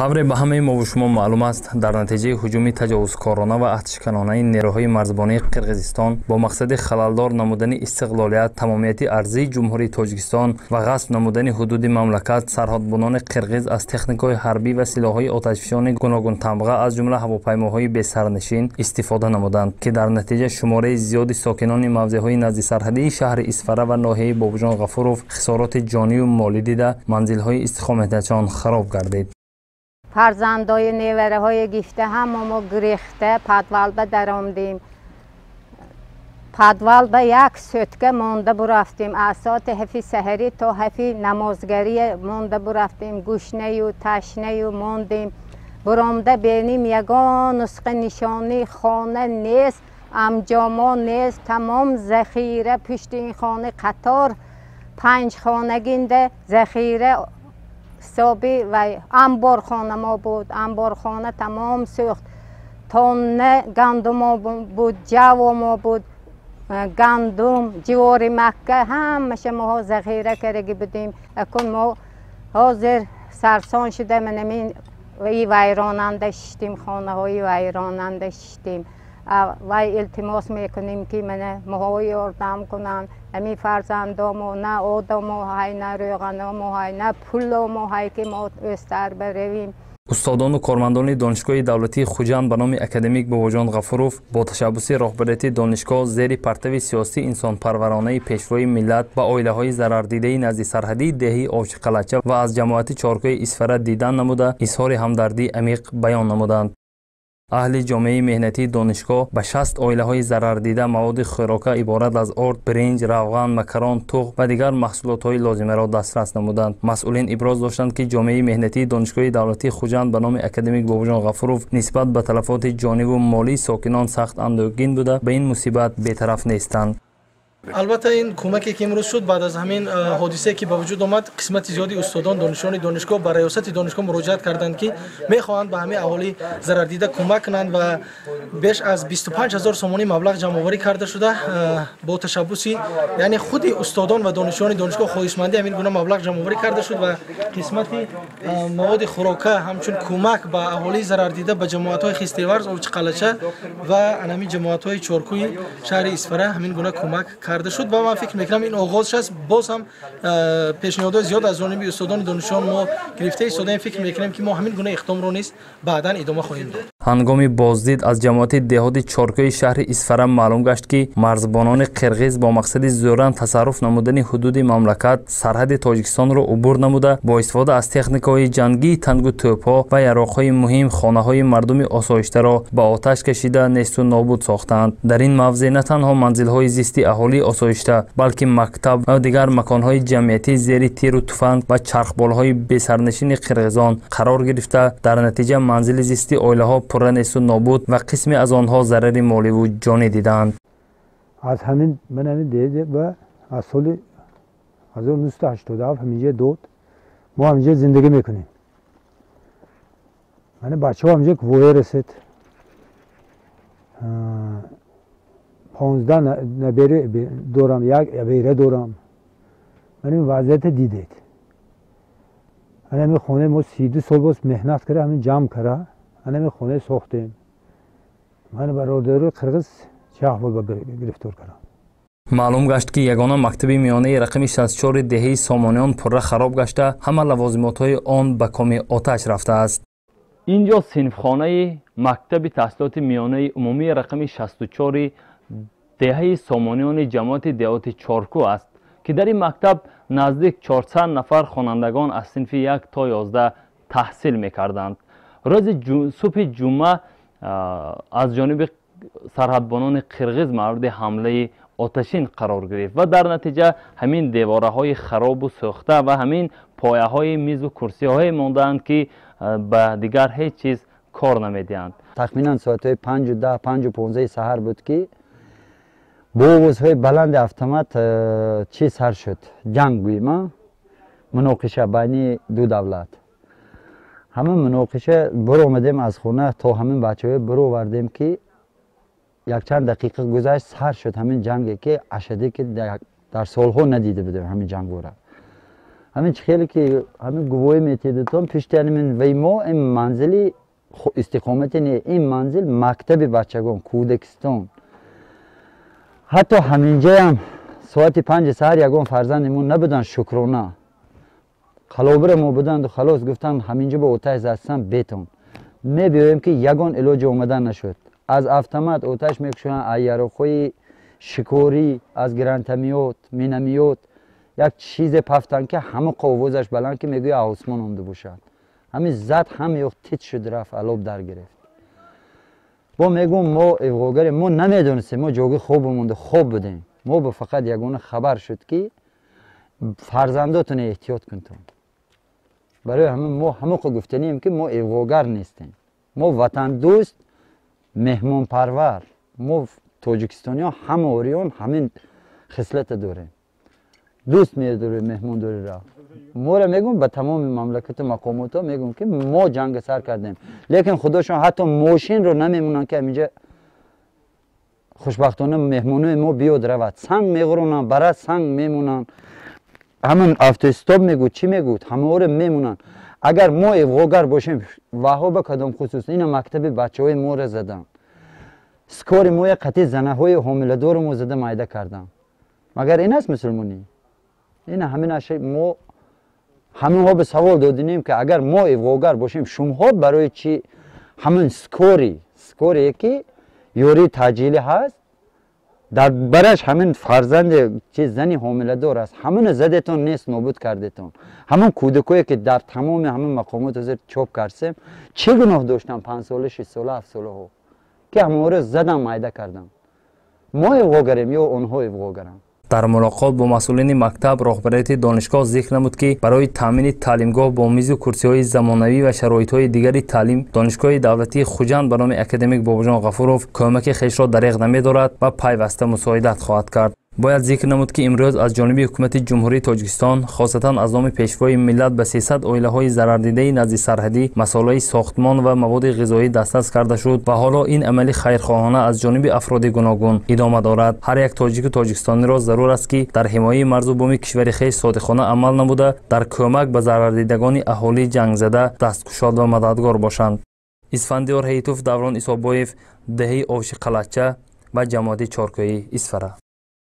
Тавре ба ҳамаи мову шумо маълум аст, дар натиҷаи ҳуҷуми таҷовузкорона ва аҳдшиканонаи нерӯҳои марзбонии Қирғизистон бо мақсади халалдор намудани истиқлолият, тамомияти арзии Ҷумҳурии Тоҷикистон ва ғасб намудани ҳудуди мамлакат, сарҳадбонони қирғиз аз техникаҳои ҳарбӣ ва силоҳҳои оташфишони гуногунтамға, аз ҷумла ҳавопаймоҳои бесарнишин истифода намуданд, ки дар натиҷа шумораи зиёди сокинони мавзеъҳои наздисарҳадии шаҳри Исфара ва ноҳияи Бобоҷон Ғафуров хисороти ҷониву молӣ дида, манзилҳои истиқоматиашон хароб гардид. Фарзандои невараҳои гифта ҳама мо гирехта подвалба даромдем. Подвалба як сутка монда бурафтем. Аз соати ҳафти саҳарӣ то ҳафти намозгария монда бурафтем. Гушнаю ташнаю мондем. Буромда беним, ягон нусха нишони хона нест, амҷомо нест. Тамом захира пушти ин хона қатор панҷ хонагинда захира ҳисоби ва амборхона мо буд. Амборхона тамом сӯхт. Тонна гандумо буд, ҷаво мо буд, гандум, ҷивори макка, ҳамаша моҳо захира кардаги будем. Акун мо ҳозир сарсон шуда манамин и вайронанда шиштем, хонаҳои вайронанда шиштем. Вай илтимос мекунем, ки мана моҳо ёрдам кунанд. Ҳамин фарзандомо на одамо ҳай, на рӯғаномо ҳай, на пуломо ҳай, ки мо ӯстар баравем. Устодону кормандони Донишгоҳи давлатии Хуҷанд ба номи академик Бобоҷон Ғафуров бо ташаббуси роҳбарияти донишгоҳ зери партави сиёсии инсонпарваронаи Пешвои миллат ба оилаҳои зарардидаи наздисарҳадии деҳаи Овчиқалача ва аз ҷамоати Чоркӯи Исфара дидан намуда, изҳори ҳамдардии амиқ баён намуданд. Аҳли ҷомеаи меҳнатии донишгоҳ ба 60 оилаҳои зарардида маводи хӯрока иборат аз орд, биринҷ, равған, макарон, тухм ва дигар маҳсулотҳои лозимаро дастрас намуданд. Масъулин иброз доштанд, ки ҷомеаи меҳнатии Донишгоҳи давлатии Хуҷанд ба номи академик Бобоҷон Ғафуров нисбат ба талафоти ҷониву молии сокинон сахт андӯҳгин буда, ба ин мусибат бетараф нестанд. Албатта, ин кӯмаке, ки имрӯз шуд, баъд аз ҳамин ҳодисае, ки ба вуҷуд омад, қисмати зиёди устодон, донишҷӯёни донишгоҳ ба раёсати донишгоҳ муроҷиат карданд, ки мехоҳанд ба ҳамин аҳолии зарардида кӯмак кунанд, ва беш аз 25 ҳазор сомонӣ маблағ ҷамъоварӣ карда шуда. Бо ташаббуси, яъне, худи устодон ва донишҷӯёни донишгоҳ хоҳишмандӣ ҳамин гуна маблағ ҷамъоварӣ карда шуд ва қисмати маводи хӯрока ҳамчун кӯмак ба аҳолии зарардида ба ҷамоатҳои Хистеварз, Овчиқалача ва ҳамин ҷамоатҳои Чоркӯи шаҳри Исфара ҳамин гуна кӯмак карда шуд. Ва ман фикр мекунам, ин оғоз аст. Боз ҳам пешниҳодҳои зиёд аз ҷониби устодони донишҷӯён мо гирифта истодаем. Фикр мекунем, ки мо ҳамин гуна иқдомро низ баъдан идома хоҳем дод. Ҳангоми боздид аз ҷамоати деҳоти Чоркӯи шаҳри Исфара маълум гашт, ки марзбонони қирғиз бо мақсади зӯран тасарруф намудани ҳудуди мамлакат сарҳади Тоҷикистонро убур намуда, бо истифода аз техникаҳои ҷангии тангу тӯбҳо ва яроқҳои муҳим хонаҳои мардуми осоиштаро ба оташ кашида, несту нобуд сохтаанд. Дар ин мавзеъ на танҳо манзилҳои зисти аҳолии осоишта, балки мактаб ва дигар маконҳои ҷамъиятӣ зери тиру туфанг ва чархболҳои бесарнишини қирғизон қарор гирифта, дар натиҷа манзили зисти оилаҳо пурра несту нобуд ва қисме аз онҳо зарари моливу ҷонӣ дидаанд. Аз ҳамин ман ҳамин деҳа ба аз соли 1987 ҳаминҷа дод, мо ҳаминҷа зиндагӣ мекунем. Мана бачаҳо ҳаминҷа воя расид, 15 набере дорам, як абера дорам. Ман ин вазъията дидед. Ҳамин хонаи мо 32 сол боз меҳнат кара, ҳамин ҷамъ кара, ҳамин хонаи сохтем. Ман бародари қирғиз чӣ аҳвол ба гирифтор кардам. Маълум гашт, ки ягона мактаби миёнаи рақами 64 деҳаи Сомониён пурра хароб гашта, ҳама лавозимотҳои он ба коми оташ рафтааст. Ин ҷо синфхонаи мактаби таҳсилоти миёнаи умумии рақами 64 деҳаи Сомониёни ҷамоати деҳоти Чоркӯ аст, ки дар ин мактаб наздик 400 нафар хонандагон аз синфи 1 то 11 таҳсил мекарданд. Рӯзи субҳи ҷумъа аз ҷониби сарҳадбонони қирғиз мавриди ҳамлаи оташин қарор гирифт ва дар натиҷа ҳамин девораҳои харобу сӯхта ва ҳамин пояҳои мизу курсиҳое мондаанд, ки ба дигар ҳеҷ чиз кор намедиҳанд. Тахминан соатҳои 5:10, 5:15 саҳар буд, ки бо овозҳои баланди автомат чӣ сар шуд, ҷанг гӯем, муноқиша байни ду давлат. Ҳамин муноқиша биромадем аз хона, то ҳамин бачаҳое бировардем, ки якчанд дақиқа гузашт, сар шуд ҳамин ҷанге, ки ашадӣ, ки дар солҳо надида будем ҳамин ҷангора. Ҳамин чӣ хеле ки ҳамин гувоҳӣ метедитон пишти ҳамин вай мо ин манзили истиқомати не, ин манзил мактаби бачагон, кӯдакистон. Ҳатто ҳаминҷаям соати 5 саҳар ягон фарзанди мо набуданд, шукрона. Қалобира мо буданду халос гуфтанд ҳаминҷо ба оташ застан бетон. Мебиёем ки ягон илоҷи омадан нашуд. Аз автомат оташ мекушоянд, аз яроқҳои шикорӣ, аз гранатомёт, миномёт як чизе пафтанд ки ҳама овозаш баланд ки мегӯяд осмон омда бошад. Ҳамин зад ҳам ё тит шуд рафт, алоб дар гирифт. Бо мегӯм мо эвғогарем, мо намедонистем, мо ҷоги хоб монда хоб будем. Мо ба фақат ягона хабар шуд ки фарзандотон эҳтиёт кунтон. Барои ҳамин мо ҳамоқа гуфтанем ки мо эвғогар нестем. Мо ватандӯст, меҳмонпарвар. Мо тоҷикистониҳо ҳама ориён ҳамин хислата дорем. Дӯст медорем меҳмондориро. Моро мегӯм ба тамоми мамлакату мақомотҳо мегӯм ки мо ҷанга сар кардем, лекин худошон ҳатто мошинро намемонанд ки ҳаминҷа хушбахтона меҳмонои мо биёд равад. Санг меғуронанд, бара санг мемонанд. Ҳамин автостоп мегӯд, чӣ мегӯд, ҳамаоро мемонанд. Агар мо эвғогар бошем, ваҳо ба кадом хусус ина мактаби бачаҳои моро заданд. Скори моя қатъи занаҳои ҳомиладору мо зада майда карданд. Магар ин аст мусулмонӣ? Ина ҳамин мо ҳаминҳо ба савол додинем ки агар мо эвғогар бошем, шумоҳо барои чӣ ҳамин скорие ки ёрии таъҷилӣ ҳаст, дар бараш ҳамин фарзанде чи зани ҳомиладор аст, ҳамина задетон нест, нобуд кардетон. Ҳамон кӯдакое ки дар тамоми ҳамин мақомот ҳозир чоп кардсем, чӣ гуноҳ доштанд 5 сола, 6 сола, 7 солаҳо ки ҳамонро задан майда карданд? Мо эвғогарем ё онҳо эвғогаранд? Дар мулоқот бо масъулини мактаб роҳбарияти донишгоҳ зикр намуд, ки барои таъмини таълимгоҳ бо мизу курсиҳои замонавӣ ва шароитҳои дигари таълим Донишгоҳи давлатии Хуҷанд ба номи академик Бобоҷон Ғафуров кӯмаки хешро дареғ намедорад ва пайваста мусоидат хоҳад кард. Бояд зикр намуд, ки имрӯз аз ҷониби ҳукумати Ҷумҳурии Тоҷикистон, хосатан аз номи Пешвои миллат ба 300 оилаҳои зарардидаи назди сарҳадӣ масолаи сохтмон ва маводи ғизоӣ дастрас карда шуд ва ҳоло ин амали хайрхоҳона аз ҷониби афроди гуногун идома дорад. Ҳар як тоҷику тоҷикистониро зарур аст, ки дар ҳимояи марзу буми кишвари хеш содиқона амал намуда, дар кӯмак ба зарардидагони аҳолии ҷангзада дасткушод ва мададгор бошанд. Исфандиёр Ҳейтов, Даврон Исобоев, деҳаи Овши Қалача ва ҷамоати Чоркӯи Исфара.